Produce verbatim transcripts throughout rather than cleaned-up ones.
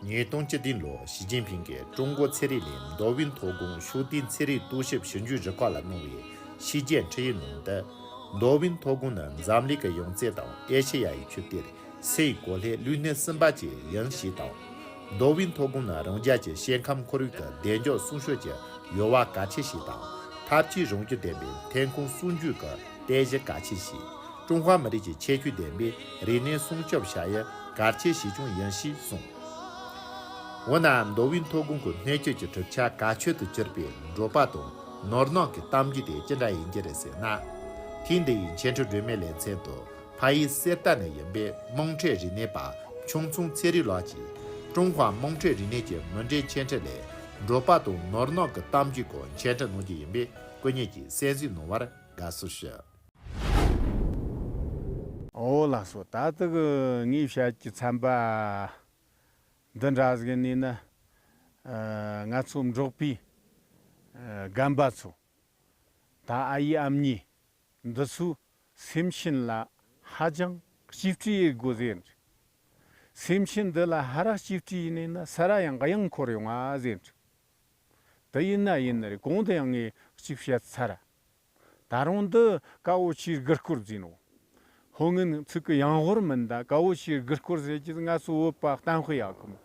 ཉིས་སྟོང་བཅུ་བདུན་ལོར་ཞི་ཅིན་ཕིང་གིས་ཀྲུང་གོ་ཚན་རིག་ལས་མདོ་དབུས་མཐོ་སྒང་ཕྱོགས་བསྡུས་ཚན་རིག་རྟོག་ཞིབ་ཞིབ་འཇུག་རུ་ཁག་ལ་གནང་བའི་ཕྱི་རྒྱལ་འཕྲིན་ཡིག་ནང་དུ། མདོ་དབུས་མཐོ་སྒང་ནི་འཛམ་གླིང་གི་ཡང་རྩེ་དང་ཨེ་ཤེ་ཡ་ཡི་ཆུ་གཏེར་སའི་གོ་ལའི་ལུས་གནས་གསུམ་པ་བཅས་ཡིན་ཞེས་དང་། མདོ་དབུས་མཐོ་སྒང་ནི་རང་རྒྱལ་གྱི་སྐྱེ་ཁམས་ཁོར་ཡུག་གི་བདེ་འཇགས་སྲུང་སྐྱོབ་ཀྱི་ཡོལ་བ་གལ་ཆེ་ཞིག་དང་། འཐབ་ཇུས་རང་བཞིན་ལྡན་པའི་ཐོན་ཁུངས་སྲུང་སྐྱོབ་ཀྱི་རྟེན་གཞི་གལ་ཆེ་ཞིག་ཀྲུང་ཧྭ་མི་རིགས་ཀྱི་ཁྱད་ཆོས་ལྡན་པའི་རིག་གནས་སྲུང་སྐྱོབ་བྱ་ཡུལ་གལ་ཆེ་ཞིག་ཀྱང་ཡིན་ཞེས་གསུངས། འོ་ན་མདོ་དབུས་མཐོ་སྒང་གི་སྣོད་བཅུད་ཀྱི་གྲུབ་ཆ་གལ་ཆེ་དུ་གྱུར་པའི་འབྲོག་པ་དང་ནོར་གནག་གི་གཏམ་རྒྱུད་དེ་ཅི་འདྲ་ཡིན་རྒྱུ་རེད་ཟེར་ན། ཐེངས་འདི་ཡི་འཆད་ཁྲིད་སྒྲོན་མེ་ལེ་ཚན་དུ། ཕ་ཡུལ་གསེར་རྟ་ནས་ཡིན་པའི་དམངས་ཁྲོད་རིག་གནས་པ་ཆུང་ཚང་ཚེ་རིང་ལགས་ཀྱིས་ཀྲུང་ཧྭ་དམངས་ཁྲོད་རིག་གནས་ཀྱི་མུ་འབྲེལ་འཆད་ཁྲིད་ལས་འབྲོག་པ་དང་ནོར་གནག་གི་གཏམ་རྒྱུད་སྐོར་འཆད་ཁྲིད་གནང་རྒྱུ་ཡིན་པས་སྐུ་ཉིད་ཀྱིས་གསན་གཟིགས་གནང་བར་དགའ་བསུ་ཞུ། ཨོ་ལགས་སོ། ད་ལྟ་གི་ངས་བཤད་ཀྱི་ཚན་པ་འདི་འདྲ་ཟིག་ནས་ནི། ཨ། ང་ཚོ་འབྲོག་པའི་ཨ་རྒན་པ་ཚོ། ད་ཨ་ཡེ་ཨ་མྱེས་འདི་ཚོས་སེམས་ཅན་ལ་ཧ་ཅང་གཅེས་སྤྲས་ཡེད་དགོས་ཟེར། སེམས་ཅན་འདི་ལ་ཧ་ར་གཅེས་སྤྲས་ཡེད་ནས་ན་ས་ར་ཡང་གཡང་འཁོར་ཡོང་ང་ཟེར། དེ་ཡིན་ན་ཡིན་ནི་རེད། གོང་དུ་ཡང་ངས་གཅིག་བཤད་ཚར། ད་རུང་འདི་ཀ་བོ་ཆིའི་དགུ་སྐོར་ཟེར་ནོ། ཧོ་ངན་ཚིག་གི་ཡང་ཧོར་མིན་ད་ཀ་བོ་ཆིའི་དགུ་སྐོར་ཟེར་གྱི་ང་ཚོ་བོད་པ་གཏམ་དཔེ་ཡག་གི་མོ།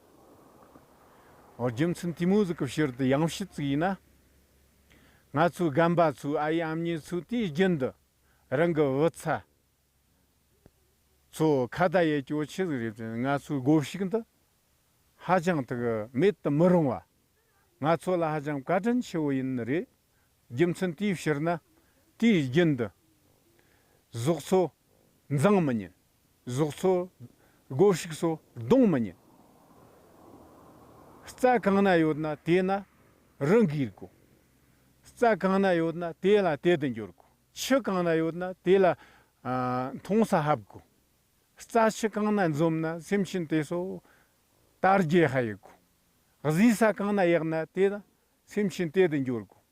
ཨོ། རྒྱུ་མཚན་དེ་མོ་ཟིག་གི་ཕྱིར་དུ་ཡང་བཤད་ཟིག་ཡིན་ན། ང་ཚོའི་རྒན་པ་ཚོའི་ཨ་ཡེ་ཨ་མྱེས་ཚོའི་དུས་རྒྱུན་དུ་རང་གི་བུ་ཚ་ཚོ་ཁ་བརྡ་ཡེད་རྒྱུ་ཆི་ཟིག་རེད་ཟེར་ན། ང་ཚོའི་སྒོ་ཕྱུགས་འདི་ཧ་ཅང་དུ་མེད་དུ་མི་རུང་བ། ང་ཚོ་ལ་ཧ་ཅང་བཀའ་དྲིན་ཆེ་བོ་ཡིན་ནི་རེད། རྒྱུ་མཚན་དེའི་ཕྱིར་ན། དུས་རྒྱུན་དུ་ཟོག་ཚོ་འཛིང་མི་ཉན། ཟོག་ཚོ་སྒོ་ཕྱུགས་ཚོ་རྡུང་མི་ཉན། རྩྭ་གང་ན་ཡོད་ན་དེ་ན་རི་འགོས་དགོས། རྩྭ་གང་ན་ཡོད་ན་དེ་ལ་དེད་དུ་འགྱོ་དགོས། ཆུ་གང་ན་ཡོད་ན་དེ་ལ། ཨ། འཐུང་ས་ཧབ་དགོས། རྩྭ་ཆུ་གང་ན་འཛོམས་ན་སེམས་ཅན་དེ་ཚོ་དར་རྒྱས་ཧ་ཡེད་དགོས། གཟིགས་ས་གང་ན་ཡག་ན་དེ་ལ་སེམས་ཅན་དེད་དུ་འགྱོ་དགོས།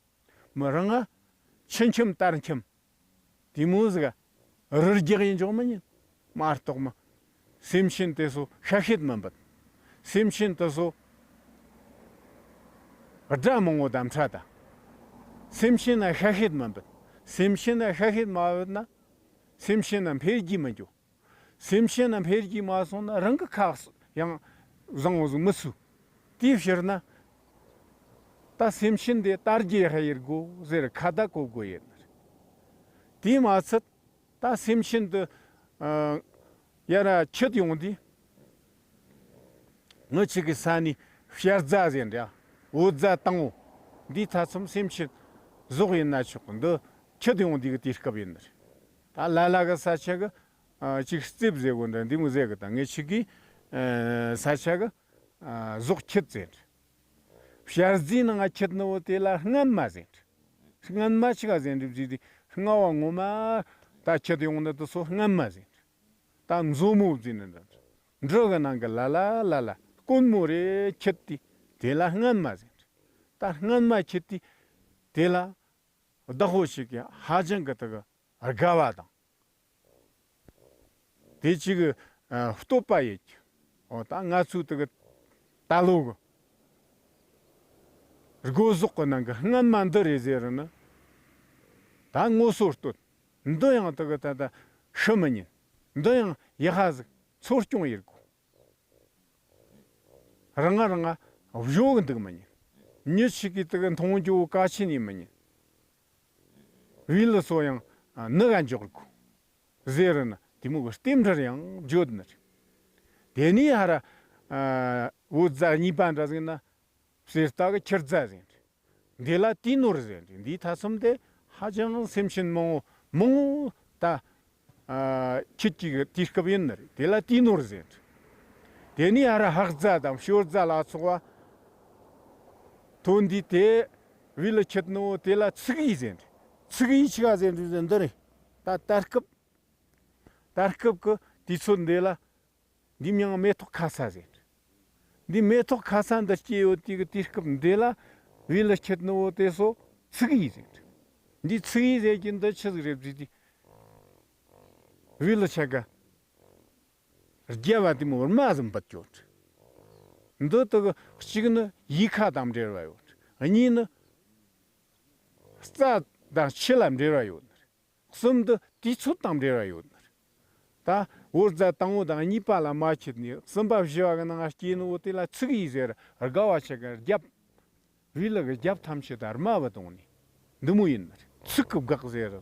མི་རང་ང་ཆུ་ཁྱིམ་དར་ཁྱིམ་དེ་མོ་ཟིག་རི་རྒྱག་ཡིན་འཇོག་མི་ཉན། མ་གཏོགས་མི་སེམས་ཅན་དེ་ཚོ་ཤ་ཤེད་མི་འབུད། སེམས་ཅན་དེ་ཚོ་དགྲ་མང་བོ་དམ་ཁྲ་ད། སེམས་ཅན་ན་ཤ་ཤེད་མི་འབུད། སེམས་ཅན་ན་ཤ་ཤེད་མ་འབུད་ན་སེམས་ཅན་ན་འཕེལ་རྒྱས་མི་འགྱོ། སེམས་ཅན་ན་འཕེལ་རྒྱས་མ་སོང་ན་རང་གི་ཁ་ཡང་བཟང་བོ་ཟིག་མི་ཚུགས། དེའི་ཕྱིར་ན་ད་སེམས་ཅན་དེ་དར་རྒྱས་ཧ་ཡེད་དགོས་ཟེར་ཁ་བརྡ་གོ་དགོས་ཡིན། དེས་མ་ཚད་ད་སེམས་ཅན་དེ། ཨ། ཡར་ཁྱེར་ཡོང་དུས། ངི་ཆི་གི་ས་ནས་བྱ་རྫ་ཟེར་འདྲ། འོ་རྫ་དང་བོ། འདིའི་ཐ་ཚོམ་སེམས་ཅན་ཟོག་ཡིན་ན་ཆོག་གི། འདི་ཁྱེར་ཡོང་དུས་གི་དུས་སྐབས་ཡིན་ནི་རེད། ད་ལ་ལ་གི་ས་ཆ་གི། ཨ། ཅིག་རྩིབ་ཟེར་གོ་འདྲ་འདི་མོ་ཟེར་གི། ད་ངི་ཆི་གི། ཨ། ས་ཆ་གི། ཨ། ཟོག་ཁྱེར་ཟེར། བྱ་རྫའི་ནང་ང་ཁྱེར་ནི་བོ་དེ་ལ་རྔན་མ་ཟེར། རྔན་མ་ཆི་ག་ཟེར་འདྲ་ཟེར་དུས། རྔ་བ་ངོ་མ་ད་ཁྱེར་ཡོང་ནི་དེ་ཚོ་རྔན་མ་ཟེར། ད་མཛོ་མོ་ཟེར་ནི་འདྲ། འབྲུ་གི་ནང་གི་ལ་ལ་ལ་ལ་དཀོན་མོ་རེ་ཁྱེར་ཏེ་དེ་ལ་རྔན་མ་ཟེར། ད་རྔན་མ་ཁྱེར་ཏེ་དེ་ལ་བདག་པོ་ཞིག་གིས་ཧ་ཅང་གི་དེ་གི་དགའ་བ་དང་། དེ་གཅིག་གི། ཨ། བསྟོད་པ་ཡེད་རྒྱུ། འོ། ད་ང་ཚོའི་དེ་གི་ད་ལོ་གི་སྒོ་ཟོག་གི་ནང་གི་རྔན་མ་འདི་རེད་ཟེར་ནི། ད་ངོ་སོ་བསྟོད། འདི་ཡང་དེ་གི་ད་ད་ཤི་མི་ཉན། འདི་ཡང་ཡག་པ་ཟིག་འཚོ་སྐྱོང་ཡེད་དགོས། རང་ང་རང་ང་བཞོ་གི་འདུག་མི་ཉན། མྱི་ཞིག་གིས་དེ་གི་མཐོང་རྒྱུ་བོ་གལ་ཆེན་ཡིན་མི་ཉན། བེའུ་ལི་ཚོ་ཡང་ནི་ག་འཇོག་དགོས་ཟེར་ནི། དེ་མོ་གི་རྟེན་འབྲེལ་ཡང་བརྗོད་ནི་རེད། དེ་ནས་ཧ་ར། ཨ། འོ་རྫ་གཉིས་པ་འདྲ་ཟིག་ན་གསེར་རྟ་གི་ཁྱི་རྫ་ཟེར་འདྲ། འདི་ལ་དེ་ནོར་ཟེར་འདྲ། འདིའི་ཐ་ཚོམ་དེ་ཧ་ཅང་སེམས་ཅན་མང་བོ་མང་བོ་ད། ཨ། ཁྱེར་གྱི་དུས་སྐབས་ཡིན་ནི་རེད། དེ་ལ་དེ་ནོར་ཟེར་འདྲ། དེ་ནས་ཧ་ར་ཧག་རྫ་དང་ཞོར་རྫ་ལ་སོགས་པ་ཐོན་དུས། དེ་བེའུ་ལི་ཁྱེར་ནི་བོ་དེ་ལ་ཚིག་ཡིག་ཟེར་འདྲ། ཚིག་ཡིག་ཆི་ག་ཟེར་འདྲ་ཟེར་འདི་རེད། ད་ད་སྐབས། ད་སྐབས་ཀྱི་དུས་ཚོད་འདི་ལ་འདི་མྱིང་མེ་ཏོག་ཁ་ས་ཟེར། འདི་མེ་ཏོག་ཁ་ས་འདི་སྐྱེས་ཡོད་དུས་ཀྱི་དུས་སྐབས་འདི་ལ་བེའུ་ལི་ཁྱེར་ནི་བོ་དེ་ཚོ་ཚིག་ཡིག་ཟེར། འདི་ཚིག་ཡིག་ཟེར་གྱི་འདི་ཆི་ཟིག་རེད་ཟེར་དུས། བེའུ་ལི་ཆ་ག་རྒྱ་བ་དེ་མོ་རྨ་ཟིག་འབུད་ཀྱོག། འདི་དག་གཅིག་ནི་ཡིག་ཁ་དང་འབྲེལ་བ་ཡོད། གཉིས་ནི་རྩ་དང་ཆུ་ལ་འབྲེལ་བ་ཡོད། གསུམ་དུ་དུས་ཚོད་དང་འབྲེལ་བ་ཡོད། ད་བོད་ཟླ་དང་པོ་དང་གཉིས་པ་ལ་མ་ཁྱེར་ནས་གསུམ་པ་བཞི་བ་གི་ནང་སྐྱེས་ནོ་དེ་ལ་ཚིག་ཡིག་ཟེར། དགའ་བ་ཆེ་གི་རྒྱབ། བོད་ལུགས་ཀྱི་རྒྱབ་ཐམས་ཅད་དང་རྨ་བུ་བཏང་ནས་འདི་མོ་ཡིན་ནི་རེད། ཚིག་གི་འགག་ཟེར་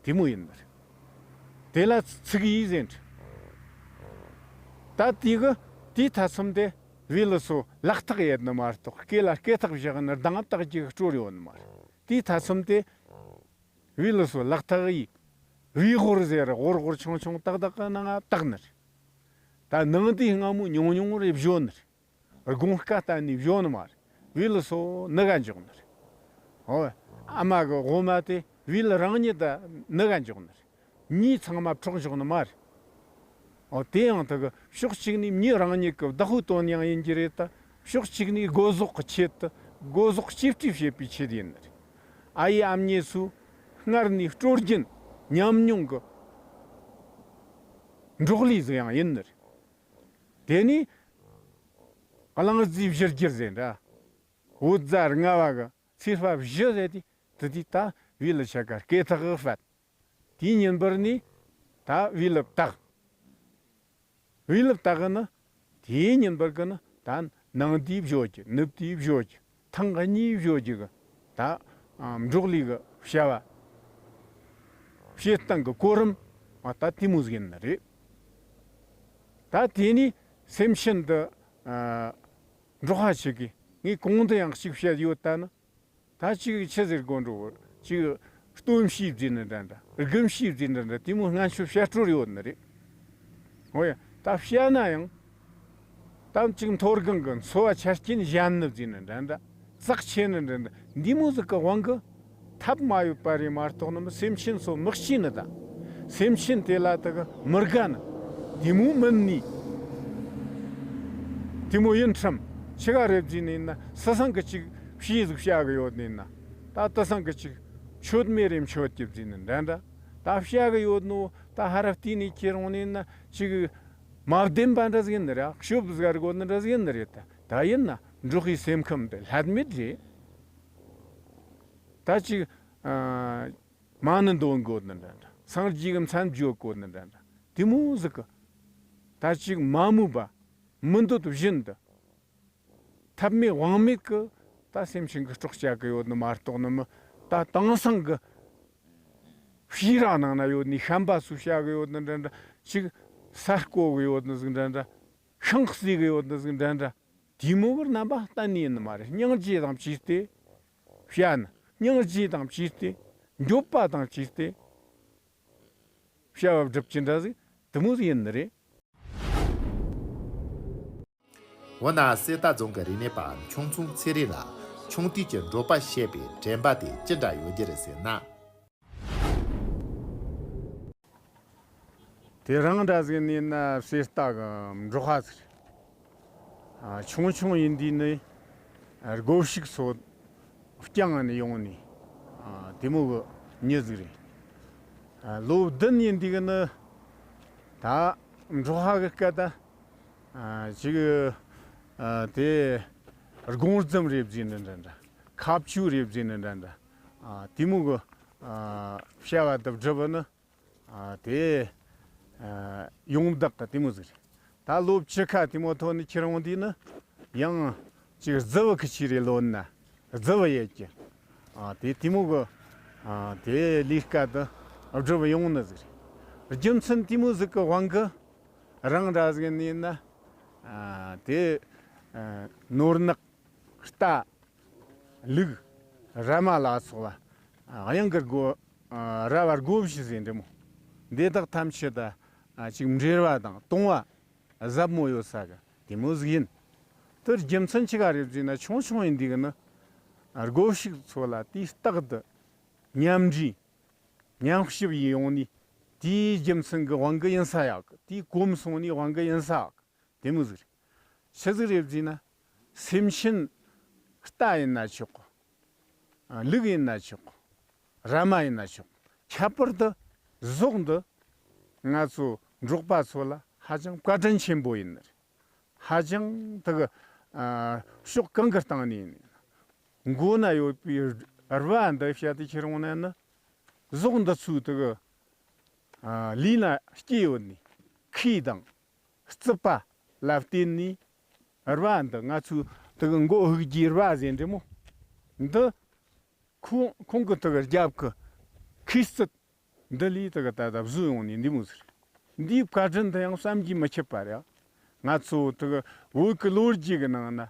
དེ་མོ་ཡིན་ནི་རེད། དེ་ལ་ཚིག་ཡིག་ཟེར། ད་དེ་གི་དེའི་ཐ་ཚོམ་དེ་བོད་ལུགས་སུ་ལག་ཐག་ཡོད་ནི་མ་གཏོགས། སྐེ་ལ་སྐེ་ཐག་བཞག་ནི་གདང་བཏགས་རྒྱུ་སྤྲོར་ཡོད་ནི་མ་རེད། དེའི་ཐ་ཚོམ་དེ་བོད་ལུགས་སུ་ལག་ཐག་ཡིས་བོད་སྒོར་ཟེར། སྒོར་སྒོར་ཆུང་ཆུང་ཏག་ཏག་གི་ནང་བཏགས་ནི་རེད། ད་ནང་དེའི་སྔ་མོ་ཉུང་ཉུང་རེ་བཞོ་ནི་རེད། དགོང་ཁ་གཏན་ནས་བཞོ་ནི་མ་རེད། བོད་ལུགས་སུ་ནི་ག་འཇོག་ནི་རེད། ཨོ། ཨ་མ་གི་དབུ་མ་དེ་བོད་ལུགས་རང་ཉིད་ད་ནི་ག་འཇོག་ནི་རེད། མྱི་ཚང་མ་འཕྲོག་འཇོག་ནི་མ་རེད། ཨོ། དེ་ཡང་དེ་གི་ཕྱོགས་གཅིག་ནས་མྱི་རང་ཉིད་ཀྱི་བདག་པོའི་དོན་ཡང་ཡིན་གྱི་རེད། ད་ཕྱོགས་གཅིག་ནས་སྒོ་ཟོག་གི་ཆེད་དུ། སྒོ་ཟོག་གཅེས་སྤྲས་བྱེད་པའི་ཆེད་ཡིན་ནི་རེད། ཨ་ཡེ་ཨ་མྱེས་སུ་སྔར་ནས་སྲོལ་རྒྱུན་ཉམས་མྱོང་གི་འབྲོག་ལས་ཟིག་ཡང་ཡིན་ནི་རེད། དེ་ནས་གླང་རྫས་བཞུར་རྒྱུ་ཟེར་འདྲ། བོད་ཟླ་ལྔ་བ་གི་ཚེས་པ་བཞི་ཟེར་དུས་དེ་དུས་ད་བོད་ལུགས་ཆ་ག་སྐེ་ཐག་གི་བད། དེའི་ཉིན་པར་ནས་ད་བོད་ལུགས་བཏགས། བོད་ལུགས་བཏགས་གི་ནི་དེའི་ཉིན་པར་གི་ནི་ད་ནངས་དེའི་བཞོ་རྒྱུ། ནུབ་དེའི་བཞོ་རྒྱུ། ཐེངས་གཉིས་བཞོ་རྒྱུ་གི་ད་འབྲོག་ལས་གི་བྱ་བ། བྱེད་སྟངས་གི་གོ་རིམ་མ་ད་དེ་མོ་ཟིག་ཡིན་ནི་རེད། ད་དེ་ནས་སེམས་ཅན་འདི་འབྲོག་པ་ཞིག་གིས་ངས་གོང་དུ་ཡང་གཅིག་བཤད་ཡོད། ད་ནི་ད་ཅིག་ཆི་ཟེར་དགོས་འགྲོ། ཅིག་སྟོན་བྱས་བཟས་ནི་འདྲ་འདྲ། དགུན་བྱས་བཟས་འདྲ་འདྲ། དེ་མོ་སྔན་ཆད་བཤད་སྲོལ་ཡོད་ནི་རེད། འོ་ཡ། ད་བཤད་ན་ཡང་ད་ཅིག་མཐོ་སྒང་གི་འཚོ་བ་ཆ་རྐྱེན་ཞན་ནི་བཟས་ནི་འདྲ་འདྲ། བཙག་ཆེ་ནི་འདྲ་འདྲ། འདི་མོ་ཟིག་གི་དབང་གིས་ཐབས་མ་ཡོད་པ་རེད་མ་གཏོགས་ནི་མི། སེམས་ཅན་ཚོ་མི་གཅེས་ནི་དང་། སེམས་ཅན་དེ་ལ་དེ་གི་མི་དགའ་ནི། དེ་མོ་མིན་ནི། དེ་མོ་ཡིན་ཁྲིམས་ཆི་ག་རེད་བཟས་ནི་ཡིན་ན། སི་སང་གི་ཅིག་བྱས་ཟིག་བྱ་གི་ཡོད་ནི་ཡིན་ན། ད་དི་སང་གི་ཅིག་མཆོད་མེ་རེ་མཆོད་རྒྱུ་བཟས་ནི་འདྲ་འདྲ། ད་བྱ་གི་ཡོད་ནོ་ད་ཧ་ར་བལྟས་ནས་ཁྱེར་འོང་ནི་ཡིན་ན། ཅིག་མ་བདེན་པ་འདྲ་ཟིག་ཡིན་ནི་རེད། ཤོབ་ཟིག་ག་རེ་དགོས་ནི་འདྲ་ཟིག་ཡིན་ནི་རེད། ད་ད་ཡིན་ན་འབྲོག་པའི་སེམས་ཁམས་དེ་ལྷད་མེད་རེད། ད་ཅིག་ཨ། མ་ཎི་འདོན་དགོས་ནི་འདྲ་འདྲ། སངས་རྒྱས་ཀྱི་མཚན་བརྗོད་དགོས་ནི་འདྲ་འདྲ། དེ་མོ་ཟིག་གི་ད་ཅིག་མ་མོས་པ། མི་འདོད་བཞིན་དུ་ཐབས་མེད་དབང་མེད་ཀྱི་ད་སེམས་ཅན་གྱི་སྲོག་བཅད་གི་ཡོད་ནི་མ་གཏོགས་ནི་མི། ད་དེང་སང་གི་ཤེས་རབ་ནང་ན་ཡོད་ནི་བྱམས་པ་སུ་བྱ་གི་ཡོད་ནི་འདྲ་འདྲ། ཅིག་ས་རྐོ་གི་ཡོད་ནི་ཟིག་འདྲ་འདྲ། ཤིང་བརྩིགས་གི་ཡོད་ནི་ཟིག་འདྲ་འདྲ། དེ་མོ་གི་རྣམ་པ་གཏན་ནས་ཡིན་ནི་མ་རེད། སྙིང་རྗེ་དང་བཅས་ཏེ་བྱ་ནི། སྙིང་རྗེ་དང་བཅས་ཏེ། འགྱོད་པ་དང་བཅས་ཏེ་བྱ་བ་སྒྲུབ་ཀྱི་འདྲ་ཟིག་དེ་མོ་ཟིག་ཡིན་ནི་རེད། འོ་ན་གསེར་རྟ་རྫོང་གི་རིག་གནས་པ་ཆུང་ཚུང་ཚེ་རིང་ལ་ཆུང་དུས་ཀྱི་འབྲོག་པ་བཤད་པའི་དྲན་པ་དེ་ཅི་འདྲ་ཡོད་རྒྱུ་རེད་ཟེར་ན། དེ་རིང་འདྲ་ཟིག་ནས་ན་གསེར་རྟ་གི་འབྲོག་པ་ཟིག་རེད། ཨ། ཆུང་ཆུང་ཡིན་དུས་ནས་སྒོ་ཕྱུགས་ཚོ་བསྐྱངས་ནས་ཡོང་ནས། ཨ། དེ་མོ་གི་མྱི་ཟིག་རེད། ཨ། ལོ་བདུན་ཡིན་དུས་ནི་ད་འབྲོག་པ་གི་སྐད་ད། ཨ། ཅིག་ཨ། དེ་དགོང་རྫུན་རེ་བཟས་ནི་འདྲ་འདྲ། ཁ་བཅུག་རེ་བཟས་ནི་འདྲ་འདྲ། ཨ། དེ་མོ་གི་ཨ། བྱ་བ་དེ་སྒྲུབ་ནི། ཨ། དེ་ཨ། ཡོངས་བདག་གི་དེ་མོ་ཟིག་རེད། ད་ལོ་བཅུ་ཁ་དེ་མོ་ཐོན་ནས་ཁྱེར་འོང་དུས་ནི་ཡང་ཅིག་རྫི་བོ་གི་ཆི་རེ་ལོན་ན་རྫི་བོ་ཡོད་ཀྱི། ཨ། དེ་དེ་མོ་གི། ཨ། དེ་ལས་ཀ་དེ་སྒྲུབ་ཡོང་ནི་ཟིག་རེད། རྒྱུ་མཚན་དེ་མོ་ཟིག་གི་དབང་གིས་རང་འདྲ་ཟིག་ནས་ན། ཨ། དེ་ཨ། ནོར་ནག་རྟ། ལུག་ར་མ་ལ་སོགས་པ། ཨ། གཡང་གི་སྒོ། ཨ། ར་བ་སྒོ་བཞི་ཟེར་འདྲ་མོ། འདི་དག་ཐམས་ཅད་ད་ཅིག་འབྲེལ་བ་དང་གཏོང་བ་ཟབ་མོ་ཡོད་ས་གི་དེ་མོ་ཟིག་ཡིན། དེར་རྒྱུ་མཚན་ཅི་ག་རེད་ཟེར་ན། ཆུང་ཆུང་ཡིན་དུས་ནི་སྒོ་ཕྱུགས་ཚོ་ལ་དུས་རྟག་ཏུ་མཉམ་འདྲེས་མཉམ་གཤིབ་ཡིན་ཡོང་ནི། དེའི་རྒྱུ་མཚན་གི་དབང་གིས་ཡིན་ས་ཡག་གི། དེའི་གོམས་སོང་ནི་དབང་གིས་ཡིན་ས་ཡག་གི། དེ་མོ་ཟིག་རེད། ཆི་ཟིག་རེད་ཟེར་ན། སེམས་ཅན་རྟ་ཡིན་ན་ཆོག་གི། ལུག་ཡིན་ན་ཆོག་གི། ར་མ་ཡིན་ན་ཆོག་གི། ཁྱད་པར་དུ་ཟོག་འདི་ང་ཚོ་འབྲོག་པ་ཚོ་ལ་ཧ་ཅང་བཀའ་དྲིན་ཆེན་པོ་ཡིན་ནི་རེད། ཧ་ཅང་དེ་གི་ ཕྱོགས་གང་གི་སྟེང་ནས་མགོ་ན་ཡོད་པའི་རྦ་འདི་བཤད་དེ་ཁྱེར་འོང་ན་ནི། ཟོག་འདི་ཚོའི་དེ་གི་ལུས་ན་སྐྱེས་ཡོད་ནི་ཁུས་དང་རྩིད་པ་ལ་བརྟེན་ནས། རྦ་འདི་ང་ཚོའི་དེ་གི་མགོ་དབུགས་ཀྱི་རྦ་ཟེར་འདྲ་མོ་འདི། ཁོང་ཁོང་གི་དེ་གི་རྒྱབ་ཀྱི་ཁུས་རྩིད་འདི་ལས་དེ་གི་ད་ལྟ་བཟོས་ཡོང་ནས་འདི་མོ་ཟེར། འདིའི་བཀའ་དྲིན་དེ་ཡང་བསམ་གྱིས་མི་ཁྱབ་པ་རེད། ང་ཚོ་དེ་གི་བོད་ཀྱི་ལོ་རྒྱུས་ཀྱི་ནང་ན།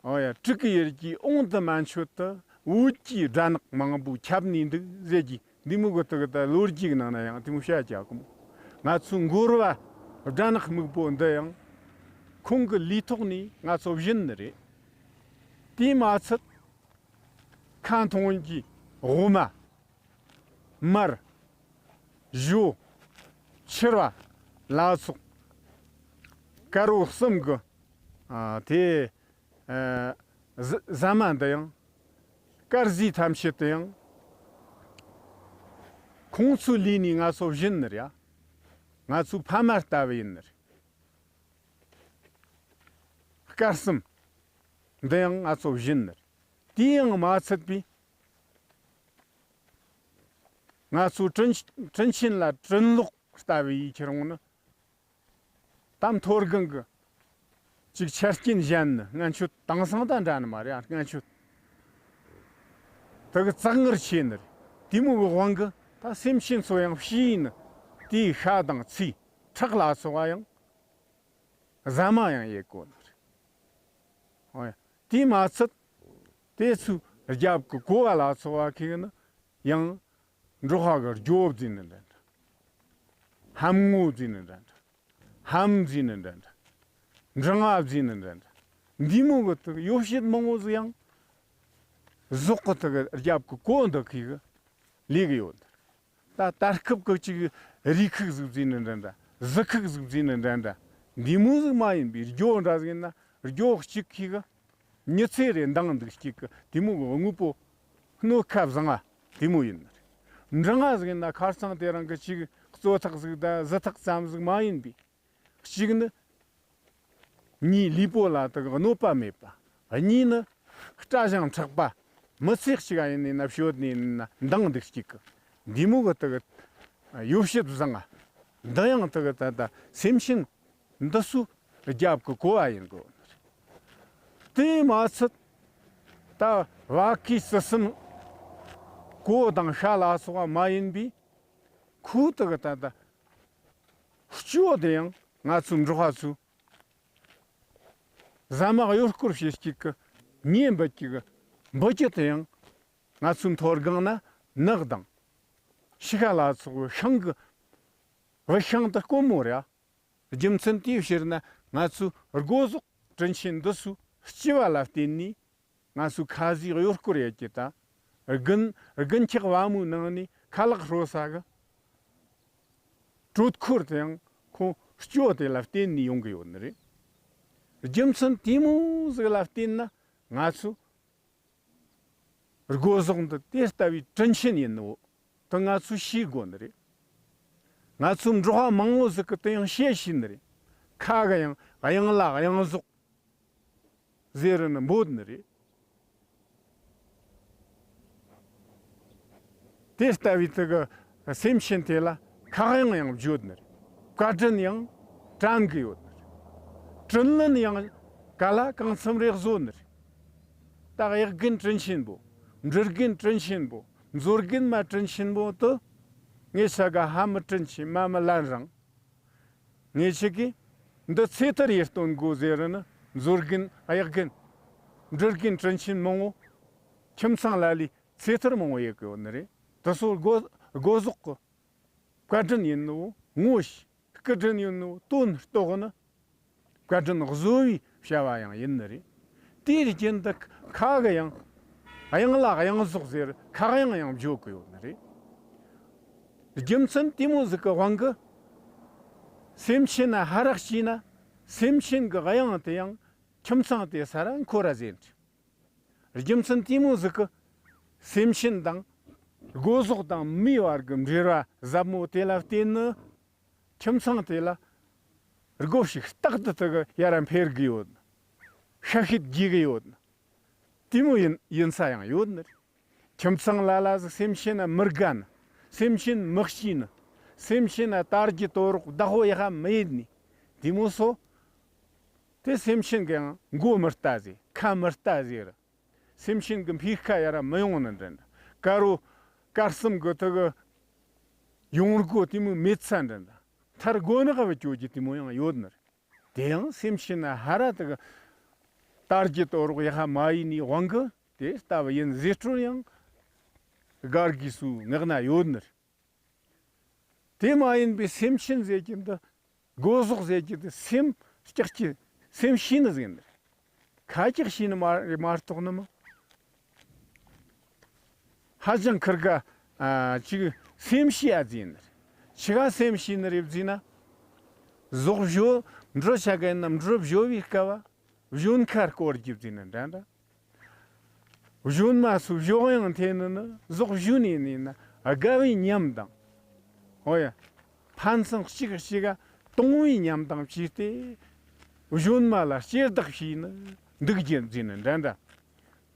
ཨོ་ཡ། སྤྲུལ་སྐུ་ཡེར་གྱི་དབང་དུ་མ་འཆོལ་དུ་བོད་ཀྱི་སྦྲ་ནག་མང་པོ་ཁྱབ་ནས་འདུག་ཟེར་གྱི་འདི་མོ་གི་དེ་གི་ད་ལོ་རྒྱུས་ཀྱི་ནང་ན་ཡང་དེ་མོ་བཤད་ཀྱག་གི་མོ། ང་ཚོའི་མགོ་རྦ་སྦྲ་ནག་སྨུག་པོ་འདི་ཡང་ཁོང་གི་ལུས་ཐོག་ནས་ང་ཚོ་བཞིན་ནི་རེད། དེས་མ་ཚད། ཁ་འཐུང་གི་འོ་མ། མར། ཞོ། ཕྱུར་བ་ལ་སོགས། དཀར་པོ་གསུམ་གི། ཨ། དེ། ཨ། ཟ་ཟ་མ་འདི་ཡང་། དཀར་ཟས་ཐམས་ཅད་དེ་ཡང་། ཁོང་ཚོའི་ལུས་ནས་ང་ཚོ་བཞིན་ནི་རེད། ང་ཚོའི་ཕ་མ་ལྟ་བུ་ཡིན་ནི་རེད། དཀར་གསུམ་འདི་ཡང་ང་ཚོ་བཞིན་ནི་རེད། དེ་ཡང་མ་ཚད་པའི། ང་ཚོའི་དྲིན་དྲིན་ཆེན་ལ་དྲིན་ལོག་ལྟ་བུ་ཡིས་ཁྱེར་འོང་ན། ད་མཐོ་སྒང་གི་ཅིག་ཆ་རྐྱེན་གཞན་ནི་སྔན་ཆད་དེང་སང་ད་འདྲ་ནི་མ་རེད། ཨ། སྔན་ཆད་དེ་གི་བཙག་འང་ཆེ་ནི་རེད། དེ་མོ་གི་དབང་གིས་ད་སེམས་ཅན་ཚོ་ཡང་ཕྱིས་ནི་དེའི་ཤ་དང་ཚིལ་ཁྲག་ལ་སོགས་པ་ཡང་ཟ་མ་ཡང་ཡེད་གོ་ནི་རེད། ཨོ་ཡ། དེས་མ་ཚད། དེ་ཚོའི་རྒྱབ་ཀྱི་ཀོ་བ་ལ་སོགས་པ་ཁེགས་ནི་ཡང་འབྲོག་པ་གི་རྒྱོ་བཟོས་ནི་འདྲ་འདྲ། ལྷམ་ངོ་བཟོས་ནི་འདྲ་འདྲ། ལྷམ་བཟོས་ནི་འདྲ་འདྲ། འབྲི་ང་བཟོས་ནི་འདྲ་འདྲ། འདི་མོ་གི་དེ་གི་ཡོ་བྱད་མང་པོ་ཟིག་ཡང་ཟོག་གི་དེ་གི་རྒྱབ་ཀྱི་ཀོ་འདི་ཁེགས་གི་ལས་གི་ཡོད། ད་ད་སྐབས་ཀྱི་ཅིག་རིགས་ཁུག་ཟིག་བཟོས་ནི་འདྲ་འདྲ། གཟི་ཁུག་ཟིག་བཟོས་ནི་འདྲ་འདྲ། འདི་མོ་ཟིག་མ་ཡིན་པའི་རྒྱོ་འདྲ་ཟིག་ཡིན་ན། རྒྱོ་གཅིག་ཁེགས་གི་མྱི་ཚེ་རེ་འདང་འདུག་གཅིག་གི་དེ་མོ་གི་དངོས་པོ་གནོད་ཁ་བཟང་ང་དེ་མོ་ཡིན་ནི་རེད། འབྲི་ང་ཟིག་ཡིན་ན་ཁ་རྩང་དེ་རིང་གི་ཅིག་གཙོ་ཐག་ཟིག་དང་གཟི་ཐག་ཙམ་ཟིག་མ་ཡིན་པའི། གཅིག་ནི། མྱིའི་ལུས་པོ་ལ་དེ་གི་གནོད་པ་མེད་པ། གཉིས་ནི། སྐྲ་བཞེངས་མཁྲེགས་པ། མི་ཚེ་གཅིག་ག་ཡིན་ནི་ན་ཤོད་ནི་ཡིན་ན་འདང་འདུག་གཅིག་གི་འདི་མོ་གི་དེ་གི་ཡོ་བྱད་བཟང་ང་། འདི་ཡང་དེ་གི་ད་ལྟ་སེམས་ཅན་འདི་ཚོའི་རྒྱབ་ཀྱི་ཀོ་བ་ཡིན་དགོས། དེས་མ་ཚད། ད་བ་ཀི་སི་སིམ་ཀོ་དང་ཤ་ལ་སོགས་པ་མ་ཡིན་པའི། ཁོའི་དེ་གི་ད་ལྟ་སྐྱོ་དེ་ཡང་ང་ཚོའི་འབྲོག་པ་ཚོས་ཟ་མ་གཡོ་སྐོར་བྱེད་ཅིག་གི་མྱེ་འབུད་ཅིག་གི་འབུད་རྒྱུ་དེ་ཡང་ང་ཚོའི་མཐོ་སྒང་ན་ནགས་དང་ཤི་ཁ་ལ་སོགས་པའི་ཤིང་གི་བུ་ཤིང་དེ་དཀོན་མོ་རེད། རྒྱུ་མཚན་དེའི་ཕྱིར་ན་ང་ཚོའི་སྒོ་ཟོག་དྲིན་ཆེན་འདི་ཚོའི་ལྕི་བ་ལ་བརྟེན་ནས། ང་ཚོའི་ཁ་ཟས་གཡོ་སྐོར་ཡེད་རྒྱུ་དང་། དགུན་དགུན་འཁྱག་བ་མོའི་ནང་ནས་ཁ་ལག་ཧྲོ་ས་གི་དྲོད་ཁོལ་དེ་ཡང་ཁོང་སྐྱོ་དེ་ལ་བརྟེན་ནས་ཡོང་གི་ཡོད་ནི་རེད། རྒྱུ་མཚན་དེ་མོ་ཟིག་ལ་བརྟེན་ན་ང་ཚོའི་སྒོ་ཟོག་འདི་དེ་ལྟ་བུའི་དྲིན་ཆེན་ཡིན་ནོ་དེ་ང་ཚོས་ཤེས་དགོས་ནི་རེད། ང་ཚོའི་འབྲོག་པ་མང་པོ་ཟིག་གིས་དེ་ཡང་ཤེས་ཤེས་ནི་རེད། ཁ་གི་ཡང་གཡང་ལ་གཡང་ཟོག་ཟེར་ནི་འབོད་ནི་རེད། དེ་ལྟ་བུའི་དེ་གི་སེམས་ཅན་དེ་ལ་ཁ་གཡང་ཡང་བརྗོད་ནི་རེད། བཀའ་དྲིན་ཡང་དྲན་གི་ཡོད་ནི་རེད། དྲིན་ལན་ཡང་ག་ལ་གང་འཚམ་རེ་བཟོ་ནི་རེད། ད་གཡག་རྒན་དྲིན་ཆེན་པོ། འབྲི་རྒན་དྲིན་ཆེན་པོ། མཛོ་རྒན་མ་དྲིན་ཆེན་པོ་དེ། ངེད་ཆ་ག་ཧ་མི་དྲིན་ཆེ་མ་མི་ལན་རང་། ངེད་ཆ་གིས་འདི་ཚེ་ཐར་ཡེ་སྟོན་དགོས་ཟེར་ནི། མཛོ་རྒན་གཡག་རྒན་འབྲི་རྒན་དྲིན་ཆེན་མང་པོ། ཁྱིམ་ཚང་ལ་ལས་ཚེ་ཐར་མང་པོ་ཡེ་གི་ཡོད་ནི་རེད། དེ་ཚོ་སྒོ་སྒོ་ཟོག་གི་བཀའ་དྲིན་ཡིན་ནོ་ངོ་ཤེས། སྐུ་དྲིན་ཡིན་ནོ་དོན་རྟོགས་ནི། བཀའ་དྲིན་གཟོ་བའི་བྱ་བ་ཡང་ཡིན་ནི་རེད། དེའི་རྐྱེན་དུ་ཁ་གི་ཡང་གཡང་ལ་གཡང་ཟོག་ཟེར་ཁ་གཡང་ཡང་བརྗོད་གི་ཡོད་ནི་རེད། རྒྱུ་མཚན་དེ་མོ་ཟིག་གི་དབང་གིས་སེམས་ཅན་ན་ཧ་རག་བྱས་ན་སེམས་ཅན་གི་གཡང་དེ་ཡང་ཁྱིམ་ཚང་དེ་ས་ར་འཁོར་ར་ཟེར་ནི་རེད། རྒྱུ་མཚན་དེ་མོ་ཟིག་གི་སེམས་ཅན་དང་སྒོ་ཟོག་དང་མིའི་བར་གི་འབྲེལ་བ་ཟབ་མོ་དེ་ལ་བརྟེན་ནི། ཁྱིམ་ཚང་དེ་ལ་སྒོ་ཕྱུགས་རྟག་ཏུ་དེ་གི་ཡར་འཕེལ་གི་ཡོད། ཤ་ཤེད་རྒྱས་གི་ཡོད་ནི། དེ་མོ་ཡིན་ཡིན་ས་ཡང་ཡོད་ནི་རེད། ཁྱིམ་ཚང་ལ་ལ་ཟིག་སེམས་ཅན་ན་མི་དགའ་ནི། སེམས་ཅན་མི་གཤིས་ནི། སེམས་ཅན་ན་དར་རྒྱས་གཏོར་རོགས་བདག་པོ་ཡག་པ་མི་ཡིན་ནི། དེ་མོ་སོ། དེ་སེམས་ཅན་གི་ཡང་མགོ་མི་ལྟ་ཟེར། ཁ་མི་ལྟ་ཟེར། སེམས་ཅན་གི་འཕེལ་ཁ་ཡར་མི་ཡོང་ནི་འདྲ་འདྲ། དཀར་པོ་དཀར་གསུམ་གི་དེ་གི་ཡོང་སྒོ་དེ་མོ་མེད་ས་འདྲ་འདྲ། མཐར་སྒོ་ནག་བུད་སྐྱོད་རྒྱུ་དེ་མོ་ཡང་ཡོད་ནི་རེད། དེ་ཡང་སེམས་ཅན་ན་ཧ་ར་དེ་གི་དར་རྒྱས་གཏོར་རོགས་ཡག་པ་མ་ཡིན་ནི་དབང་གི་དེ་ལྟ་བུ་ཡིན་ཟེར་སྲོལ་ཡང་སྒར་གི་སུ་ངག་ན་ཡོད་ནི་རེད། དེ་མ་ཡིན་པའི་སེམས་ཅན་ཟེར་གྱི་འདི། སྒོ་ཟོག་ཟེར་གྱི་འདི་སེམས་སྐྱག་གི་སེམས་ཤེས་ནི་ཟེར་གྱི་འདི། ཁ་སྐྱག་ཤེས་ནི་མ་མ་གཏོགས་ནི་མ། ཧ་ཅང་ཁིར་ག་ཨ་ཅིག་སེམས་ཤེས་ཨ་ཟེར་ནི་རེད། ཆི་ག་སེམས་ཤེས་ནི་རེད་ཟེར་ན། ཟོག་བཞོ་འབྲུ་ཆ་ག་ཡིན་ན་འབྲུ་བཞོ་བའི་སྐབས་བ་བཞོན་ཁ་སྐོར་རྒྱུ་ཟེར་ནི་འདྲ་འདྲ། གཞོན་མ་སུ་གཞོགས་གཡང་འཐེན་ནི་ནི་ཟོག་གཞོན་ནས་ནི་ན་དགའ་བའི་ཉམས་དང་། ཨོ་ཡ། ཕན་ཚུན་གཅིག་གཅིག་ག་གཏོང་བའི་ཉམས་དང་བཅས་ཏེ། གཞོན་མ་ལ་སྐྱེ་བདག་བྱས་ནི་འདུག་རྒྱུ་ཟེར་ནི་འདྲ་འདྲ།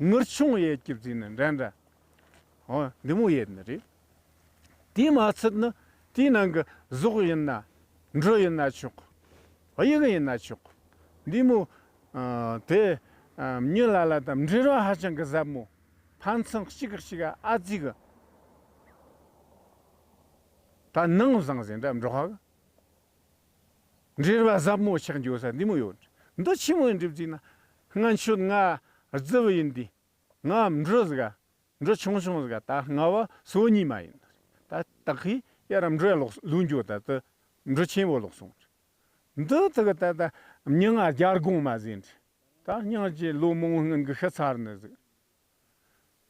ངུར་ཆུང་ཡེད་རྒྱུ་ཟེར་ནི་འདྲ་འདྲ། ཨོ་འདི་མོ་ཡེད་ནི་རེད། དེས་མ་ཚད་ནི་དེའི་ནང་གི་ཟོག་ཡིན་ན་འབྲུ་ཡིན་ན་ཆོག་གཡུ་གི་ཡིན་ན་ཆོག་འདི་མོ་ཨ་དེ་ཨ་མྱི་ལ་ལ་དང་འབྲེལ་བ་ཧ་ཅང་གི་ཟབ་མོ། ཕན་ཚུན་གཅིག་གིས་གཅིག་ཨ་ཙི་གི་ད་ནང་བཟང་ཟེར་འདྲ་འབྲོག་གི་འབྲེལ་བ་ཟབ་མོ་ཆགས་འགྱོ་ས་འདི་མོ་ཡོད། འདི་ཆི་མོ་ཡིན་འགྲིབ་ཅིག་ན་སྔན་ཆད་ང་རྫི་བུ་ཡིན་དུས། ང་འབྲུ་ཟིག་ག་འབྲུ་ཆུང་ཆུང་ཟིག་ག་ད་ང་བ་སོ་གཉིས་མ་ཡིན། ད་ད་གི་ཡ་ར་འབྲུ་ལོག་ལུས་འགྱོ་ད་དུ་འབྲུ་ཆེན་པོ་ལོག་སོང་། འདི་དུ་གི་ད་ད་མྱི་ང་རྒྱ་སྒོང་མ་ཟིན། ད་སྙིང་རྗེ་ལོ་མང་སྔོན་གི་ཤི་ཚར་ནི་ཟིག་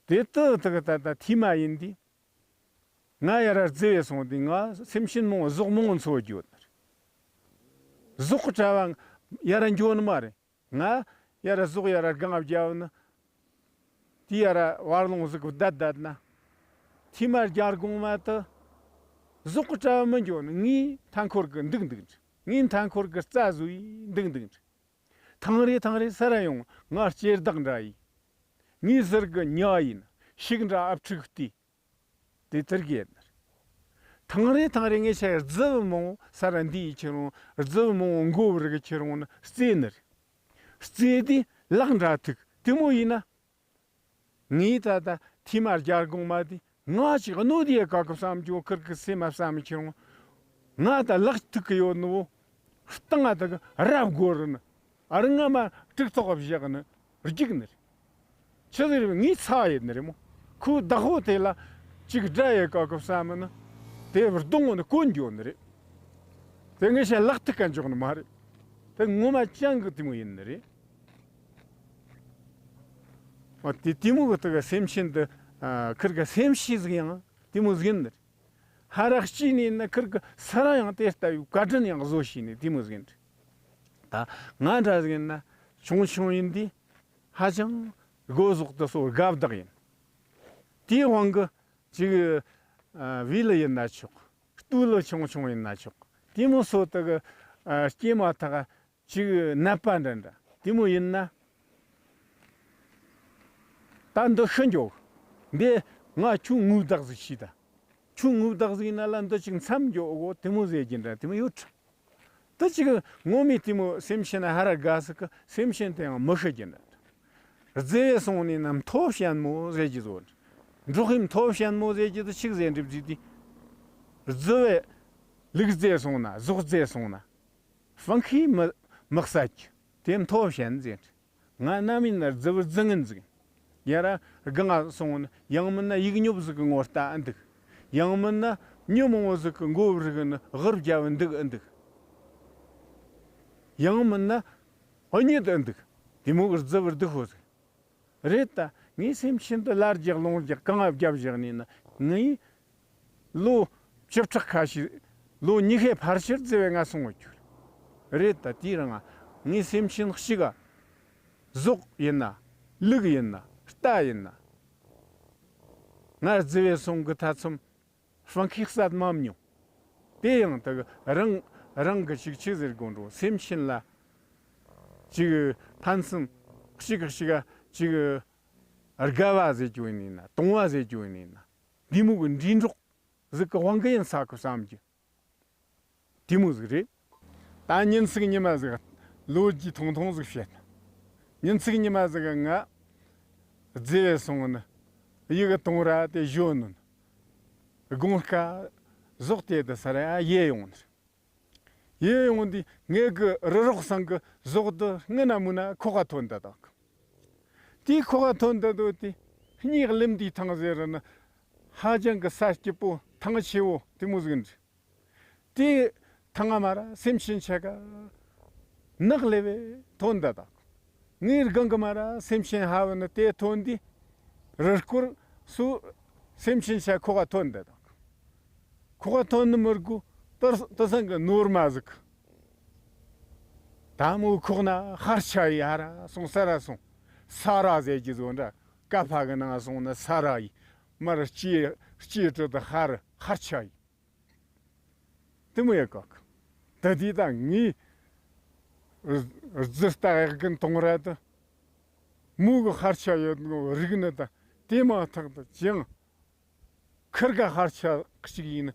དེ་དུ་དུ་གི་ད་ད་ཐི་མ་ཡིན་དུས། ང་ཡ་ར་རྫི་བས་སོང་དུས་ང་སེམས་ཤིན་མོ་ཟོག་མོ་འཚོ་རྒྱུ་ཡོད་ནི་རེད། ཟོག་གྲྭ་བ་ཡ་ར་འགྱོ་ནི་མ་རེད། ང་ཡ་ར་ཟོག་ཡ་ར་སྒང་བརྒྱབ་ནི། དེ་ཡ་ར་བར་ལོང་ཟིག་གི་བསྡད་བསྡད་ན། ཐི་མ་རྒྱ་སྒོང་མ་དུ། ཟོག་གི་གྲྭ་བ་མི་འགྱོ་ནི་ངའི་མཐའ་འཁོར་གི་འདུག་འདུག་འདྲ། ངའི་མཐའ་འཁོར་གི་རྩ་བཟོ་ཡི་འདུག་འདུག་འདྲ། ཐང་རེ་ཐང་རེ་ས་ར་ཡོང་ང་སྐྱེ་བདག་འདྲ་ཡི། ངའི་ཟུར་གི་ཉ་ཡིན་ཤིག་འདྲ་ཨབ་ཕྲུག་སྟེ། དེ་ལྟར་གྱི་ཡིན། ཐང་རེ་ཐང་རེ་ངས་ཆ་རྫི་བུ་མང་ས་ར་འདི་ཡི་ཁྱེར་འོང་རྫི་བུ་མང་མགོ་བུ་རི་གི་ཁྱེར་འོང་ནི་རྩེ་ནི་རེད། རྩེ་དེ་ལག་འདྲ་ཐུག་དེ་མོ་ཡིན་ན། ངས་ད་ལྟ་ཐི་མ་རྒྱ་སྒོང་མ་དེ་ང་ཅིག་གནོད་དེ་ག་གི་བསམ་རྒྱུ་ཁིར་གི་སེམས་མ་བསམ་ཁྱེར་འོང་། ང་ད་ལག་ཐུག་གི་ཡོད་ནོ། སྟེང་ང་ད་གི་རབ་དགོ་རུ་ནི། ཨ་རི་ང་མ་དཀྲུག་ཐོག་བཞག་ནི་རྒྱུག་ནི་རེད། ཆི་ཟེར་བའི་ངའི་ཚ་ཡོད་ནི་རེད་མོ། ཁོའི་བདག་པོ་དེ་ལ་ཅིག་དགྲ་ཡོད་ག་གི་བསམ་ནི། དེ་བར་གདོང་ནི་གོན་འགྱོ་ནི་རེད། དེ་ངས་བཤད་ལག་ཐུག་ག་འཇོག་ནི་མ་རེད། དེ་ངོ་མ་ཅང་གི་དེ་མོ་ཡིན་ནི་རེད། ཨ་དེ་དེ་མོ་གི་དེ་གི་སེམས་ཅན་དེ་ཨ་ཁིར་གི་སེམས་ཤེས་ཟིག་ཡང་དེ་མོ་ཟིག་ཡིན་ནི་རེད། ཧ་རག་སྐྱེས་ནས་ན་ཁིར་གི་ས་ར་ཡང་དེ་ལྟ་བུའི་བཀའ་དྲིན་ཡང་བཟོ་ཤེས་ནས་དེ་མོ་ཟིག་ཡིན་ནི་རེད། ད་ང་འདྲ་ཟིག་ཡིན་ན་ཆུང་ཆུང་ཡིན་དུས་ཧ་ཅང་སྒོ་ཟོག་དེ་སོ་དགའ་བདག་ཡིན། དེའི་དབང་གི་ཅིག་ཨ་བི་ལི་ཡིན་ན་ཆོག་སྟུ་ལི་ཆུང་ཆུང་ཡིན་ན་ཆོག་དེ་མོ་སོ་དེ་གི་ཨ་སྐྱེས་མ་ཐག་ཅིག་ནད་པ་འདྲ་འདྲ་དེ་མོ་ཡིན་ན། ད་འདི་ཤི་འགྱོ། འདི་ང་ཁྱོད་ངུ་བདག་ཟིག་ཤི་ད། ཁྱོད་ངུ་བདག་ཟིག་ཡིན་ན་ལ་འདི་ཅིག་མཚམས་འཇོག་གོ་དེ་མོ་ཟེར་གྱི་འདྲ་དེ་མོ་ཡོད་ཁྲ། དེ་ཅིག་ངོ་མའི་དེ་མོ་སེམས་ཤེས་ན་ཧ་ར་དགའ་ཟིག་གི་སེམས་ཤེས་དེ་ཡང་མི་ཤི་གྱི་འདྲ། རྫི་བས་སོང་ནས་ན་མཐོ་ཞན་མོ་ཟེར་གྱི་བཟོ། འབྲོག་ཡིན་མཐོ་ཞན་མོ་ཟེར་གྱི་དེ་ཅིག་ཟེར་འགྲིབ་ཟིག་དེ། རྫི་བས་ལུག་རྫི་སོང་ན་ཟོག་རྫི་སོང་ན། ཧྥང་ཁི་མི་མི་ས་ཀྱི་དེ་མཐོ་ཞན་ཟེར། ང་རྣམ་ཡིན་ན་རྫི་བུ་རྫི་ངན་ཟིག་ཡ་ར་སྒང་ང་སོང་ཡང་མིན་ན་ཡིག་སྙོབ་ཟིག་གི་ངོ་ལྟ་ཨ་འདུག་ཡང་མིན་ན་མྱི་མང་བོ་ཟིག་གི་མགོ་བུ་རིག་ནི་ཧུར་རྒྱབ་འདུག་ཨ་འདུག་ཡང་མིན་ན་ཨ་ཉིད་ཨ་འདུག་དེ་མོ་གི་རྫི་བུ་སྡུག་ཧོ་ཟིག་རེད་ད། ངའི་སེམས་ཤིན་ཏུ་ལར་རྒྱག་ལོང་རྒྱག་གང་ང་བརྒྱབ་བཞག་ནས་ན་ངའི་ལོ་བཅུ་ཕྲག་ཁ་ཤས་ལོ་ཉི་ཤུའི་ཕལ་ཆེར་རྫི་བས་ང་སོང་བ་གྱུར། རེད་ད་དེའི་རིང་ང་ངའི་སེམས་ཤིན་གཅིག་ག་ཟོག་ཡིན་ན་ལུག་ཡིན་ན་རྟ་ཡིན་ན་ང་རྫི་བས་སོང་གི་ཐ་ཚོམ་ཧྥང་ཁིག་སད་མ་མྱོང་། དེ་ཡང་དག་རང་རང་གི་ཅིག་ཆི་ཟེར་དགོས་འགྲོ་སེམས་ཤིན་ལ་ཅིག་ཕན་ཚུན་ གཅིག་གིས་གཅིག་ག་ཅིག་དགའ་བ་ཟེར་རྒྱུ་ཡིན་ན། དུང་བ་ཟེར་རྒྱུ་ཡིན་ན། འདི་མོ་གི་འགྲིག་འགྲོགས་ཟིག་གི་དབང་གིས་ཡིན་ས་གི་བསམ་རྒྱུ། དེ་མོ་ཟིག་རེད། ད་ཉིན་ཞིག་ཉི་མ་ཟིག་ལོ་རྒྱུས་ཐུང་ཐུང་ཟིག་བཤད། ཉིན་ཞིག་ཉི་མ་ཟིག་ང་རྫི་བས་སོང་ནི། ཡི་གེ་དུང་ར་དེ་བཞོན་ནི། དགོང་ཁ་ཟོག་དེ་དུ་ས་ར་ཡེ་ཡོང་ནི། ཡེ་ཡོང་དུས་ངེད་གི་རི་རོག་ཚང་གི་ཟོག་དུ་སྔ་ན་མུ་ན་ཁོག་ག་ཐོན་ད་དག་དེའི་ཁོག་ག་ཐོན་ད་དོ་དེ་གཉིས་ལེམ་དེའི་ཐང་ཟེར་ར་ནི། ཧ་ཅང་གི་ས་སྐྱིད་པོ་ཐང་ཆེ་བོ་དེ་མོ་ཟིག་འདྲི། དེའི་ཐང་ང་མ་ར་སེམས་ཅན་ཆ་ག་ནག་ལེ་བས་ཐོན་ད་དག་ངའི་སྒང་གི་མ་ར་སེམས་ཅན་ཧ་བ་ནི་དེ་ཐོན་དུས་རི་སྐོར་སུ་སེམས་ཅན་ཆ་ཁོག་ག་ཐོན་ད་དག་ཁོག་ག་ཐོན་ནི་མི་དགོས། ཏར་ཏི་སང་གི་ནོར་མ་ཟིག་ད་མོ་ཁོག་ན་ཤར་ཆ་ཡི་ཧ་ར་སོང་ས་ར་སོང་། ས་ར་ཟེར་གྱི་བཟོ་འདྲ་ཀ་ཕ་གི་ནང་སོང་ན་ས་ར་ཡི། མར་སྐྱེ་སྐྱེ་དྲི་དུ་ཧ་ར་ཤར་ཆ་ཡི། དེ་མོ་ཡ་ཀག་ད་དེ་ད་ངའི་རྫི་རྟ་གཡག་རྒན་དུང་ར་དུ་མོ་གི་ཤར་ཆ་ཡོད་ནོ་རིག་ནི་ད་དེ་མ་ཐག་ཏུ་ཅང་ཁིར་ག་ཤར་ཆ་གཅིག་ཡིན་ནི།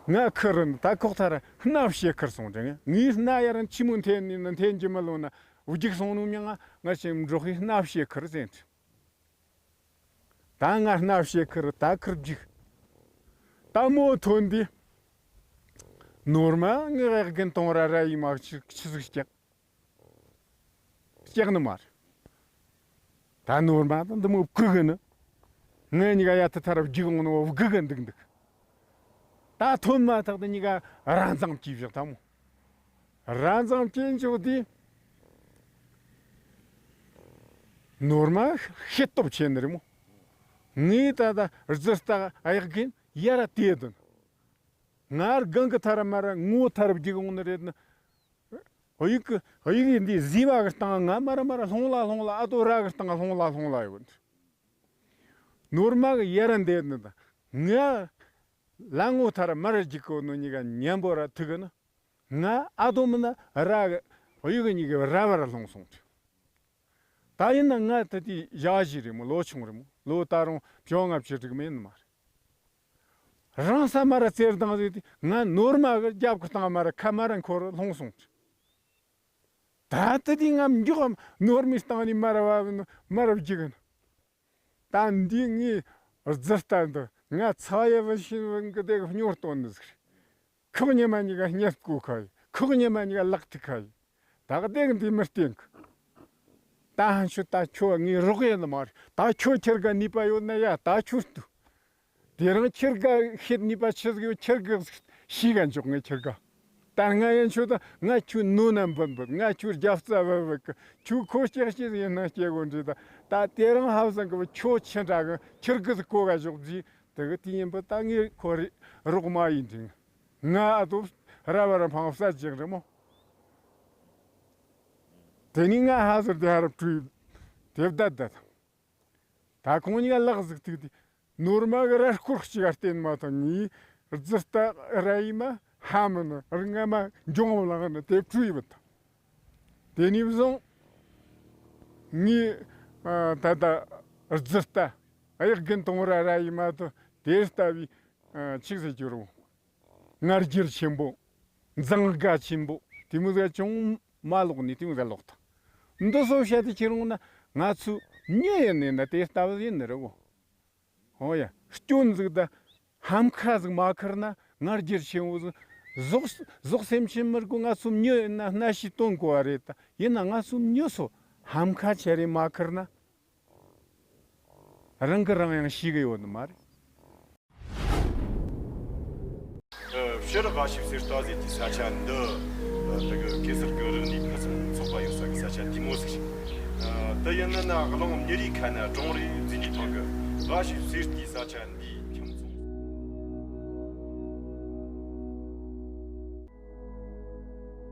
ང་ཁིར་ནི་ད་ཁོག་ཐ་ར་སྣ་བཤད་ཁིར་སོང་དྲན་ངའི་སྣ་ཡ་ར་ཆི་མོ་འཐེན་ནི་ན་འཐེན་གྱི་མི་ལོ་ན་འུ་རྒྱུག་སོང་ནོ་མྱང་ང་ང་ཞིག་འབྲོག་གི་སྣ་བཤད་ཁིར་ཟེར། ད་ང་སྣ་བཤད་ཁིར་ད་ཁིར་རྒྱུག་ད་མོ་ཐོན་དུས་ནོར་མ་ངའི་གཡག་རྒན་དུང་ར་ར་ཡི་མ་ཆི་ཆི་ཟིག་སྐྱག་སྐྱག་ནི་མ་རེད། ད་ནོར་མ་ད་འདི་མོ་བཀུག་གི་ནི། ངའི་གཉིས་ཀ་ཡ་ཐི་ཐ་ར་རྒྱུག་འོང་ནི་བོ་བཀུག་གི་འདུག་འདུག་ད་ཐོན་མ་ཐག་ཏུ་གཉིས་ཀ་ར་མཚང་སྐྱེས་བཞག་ད་མོ། ར་མཚང་སྐྱེས་འཇོག་དུས་ནོར་མ་ཤེད་སྟོབས་ཆེ་ནི་རེད་མོ། ངས་ད་ད་རྫི་རྟ་གཡག་རྒན་ཡ་ར་དེ་དོན། ང་རྒན་གི་ཐ་ར་མ་ར་ངོ་ཐ་ར་རྒྱུག་འོང་ནི་རེད་ནི། ཨོ་ཡིག་གི་ཨོ་ཡིག་གི་འདི་བཟི་བ་གི་སྟེང་ང་མ་ར་མ་ར་ལྷུང་ལ་ལྷུང་ལ་ཨ་ཏོ་ར་གི་སྟེང་ལྷུང་ལ་ལྷུང་ལ་ཡོད། ནོར་མ་གི་ཡ་ར་འདེད་ནི་ད་ང་ལ་ངོ་ཐ་ར་མ་ར་རྒྱུག་གོ་ནོ་གཉིས་ཀ་མཉམ་པོ་ར་ཐུག་གི་ནི། ང་ཨ་དོ་མིན་ན་ར་གི་ཨོ་ཡིག་གི་གཉིས་ཀ་ར་བ་ར་ལྷུང་སོང་། ད་ཡིན་ན་ང་ད་དེ་ཞག་བཞི་རེད་མོ། ལོ་ཆུང་རེད་མོ། ལོ་ད་རུང་བཅོ་ལྔ་བཅུ་དྲུག་མེད་ནི་མ་རེད། རང་ས་མ་ར་བཙེར་བཏང་ཟིག་དེ་ང་ནོར་མ་གི་རྒྱབ་ཀྱི་སྟེང་མ་ར་ཁ་མ་ར་འཁོར་ལྷུང་སོང་། ད་ད་དེ་ང་མགྱོགས་ནོར་མའི་སྟེང་ནས་མ་ར་བ་མ་ར་རྒྱུག་གི་ན། ད་འདི་ངའི་རྫི་རྟ་འདི་ང་ཚ་ཡ་བུ་ཤིན་བུན་གི་དེ་གི་སྙོར་སྟོན་ནི་ཟིག་རེད། ཁོག་ཉི་མ་གཉིས་ཀ་སྙེབ་བཀོལ་ཁ་ཡི། ཁོག་ཉི་མ་གཉིས་ཀ་ལག་ཐིག་ཁ་ཡི། ད་ག་དེ་གི་འདི་མི་བསྟན་གི། ད་ཧན་ཆུ་ད་ཁྱོད་ངའི་རོགས་ཡིན་ནི་མ་རེད། ད་ཁྱོད་ཁྱེར་ག་ནུས་པ་ཡོད་ན་ཡ་ད་ཁྱོད་ལྟོས། དེ་རིང་ཁྱེར་ག་ཤེད་ནུས་པ་ཆི་ཟིག་ཡོད་ཁྱེར་གི་ཤི་ག་འཇོག་ངས་ཁྱེར་ག་ད་ང་ཡན་ཆོད་ད་ང་ཁྱོད་ནོ་ན་འབུད་འབུད། ང་ཁྱོད་རྒྱབ་རྩ་བབ་བབ་གི། ཁྱོད་ཁོ་ལྕགས་ཤེད་ཡིན་ན་སྐྱེ་དགོས་འདྲི་ད། ད་དེ་རིང་ཧབ་སང་གི་ཁྱོད་ཆི་འདྲ་གི་ཁྱེར་གི་ཟིག་གོ་ག་ཞོག་ཟིག་དེ་གི་དེ་ཡིན་པ་ད་ངས་ཁོ་རི་རོགས་མ་ཡིན་དྲིན། ང་ཨ་ཏོ་ར་བ་ར་འཕང་ས་ཅིག་རེད་མོ། དེ་ནི་ང་ཧ་ཟེར་དེ་ཧ་ར་བྲུས་དེ་བདའ་བདའ་དང་། ད་ཁོང་གཉིས་ཀ་ལག་ཟིག་ཐུག་དེ་ནོར་མ་གི་ར་སྐོར་གཅིག་ག་བརྟེན་མ་ཐོན་ནི་རྫི་རྟ་ར་ཡི་མ་ཧ་མི་ནི་རི་ང་མ་འཇོང་བ་ལང་ནི་དེ་བྲུས་བུད་དང་། དེ་ནས་བཟུང་ངས་ད་ལྟ་རྫི་རྟ་གཡག་རྒན་དུང་ར་ར་ཡི་མ་དུ་དེ་ལྟ་བུའི་ཆིག་སེ་གྱུར་རུང་ང་རྒྱལ་ཆེན་པོ་འཛིང་དགའ་ཆེན་པོ་དེ་མོ་ཟིག་ཅུང་མ་ལོག་ནས་དེ་མོ་ཟིག་ལོག་ཐལ། འདི་སོ་བཤད་དེ་ཁྱེད་རང་ན་ང་ཚོ་མྱི་ཡིན་ནས་ན་དེ་ལྟ་བུ་ཡིན་ནི་རེད་གོ། ཧོ་ཡ། སྐྱོན་ཟིག་ད་ཧམ་ཁ་ཟིག་མ་ཁུར་ན་ང་རྒྱལ་ཆེན་བོ་ཟིག་ཟོག་ཟོག་སེམས་ཅན་མི་དགོས། ང་ཚོ་མྱི་ཡིན་ན་སྣ་ཤི་སྟོན་དགོས་བ་རེད། ད་ཡིན་ན་ང་ཚོ་མྱི་སོ་ཧམ་ཁ་ཆེ་རེ་མ་ཁུར་ན་རང་གི་རང་ཡང་ཤི་གི་ཡོད་ནི་མ་རེད། ཕྱིར་ཨ་ཤི་བསེ་རྟ་ཟེར་དེ་ས་ཆ་འདི་ཨ་དེ་གི་གེ་སར་གི་རིག་གནས་ཕུན་སུམ་ཚོགས་པ་ཡོད་ས་གི་ས་ཆ་དེ་མོ་ཟིག་རེད། ཨ་དེ་ཡིན་ན་ན་གླིང་མྱི་རིགས་ཁ་ན་གྲོང་རེ་འཛིན་གྱི་ཐོག་གི་ཨ་ཤི་བསེ་རྟའི་ས་ཆ་འདི་